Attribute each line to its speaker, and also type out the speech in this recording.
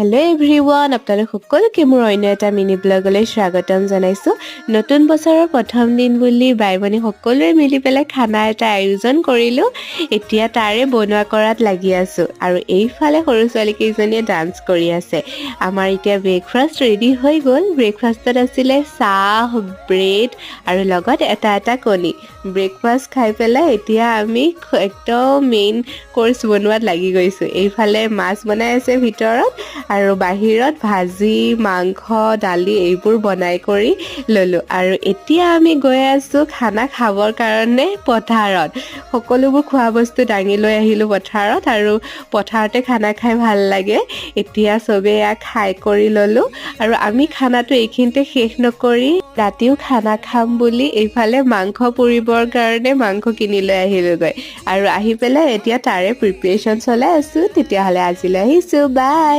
Speaker 1: Hello' everyone, আপোনালোক সকলোকে মোৰ অন্য এটা মিনি ব্লগলৈ স্বাগতম জনাইছোঁ। নতুন বছৰৰ প্ৰথম দিন বুলি বাই ভনী সকলোৱে মিলি পেলাই খানা এটা আয়োজন কৰিলোঁ। এতিয়া তাৰে বনোৱা কৰাত লাগি আছোঁ আৰু এইফালে সৰু ছোৱালীকেইজনীয়ে ডান্স কৰি আছে। আমাৰ এতিয়া ব্ৰেকফাষ্ট ৰেডি হৈ গ'ল। ব্ৰেকফাষ্টত আছিলে চাহ, ব্ৰেড আৰু লগত এটা এটা কণী। ব্ৰেকফাষ্ট খাই পেলাই এতিয়া আমি একদম মেইন কৰ্চ বনোৱাত লাগি গৈছোঁ। এইফালে মাছ বনাই আছে ভিতৰত আৰু বাহিৰত ভাজি, মাংস, দালি এইবোৰ বনাই কৰি ল'লোঁ। আৰু এতিয়া আমি গৈ আছোঁ খানা খাবৰ কাৰণে পথাৰত। সকলোবোৰ খোৱা বস্তু দাঙি লৈ আহিলোঁ পথাৰত আৰু পথাৰতে খানা খাই ভাল লাগে। এতিয়া চবেই এয়া খাই কৰি ল'লোঁ আৰু আমি খানাটো এইখিনিতে শেষ নকৰি ৰাতিও খানা খাম বুলি এইফালে মাংস পুৰিবৰ কাৰণে মাংস কিনি লৈ আহিলোগৈ আৰু আহি পেলাই এতিয়া তাৰে প্ৰিপেৰেশ্যন চলাই আছোঁ। তেতিয়াহ'লে আজিলৈ আহিছোঁ, বাই।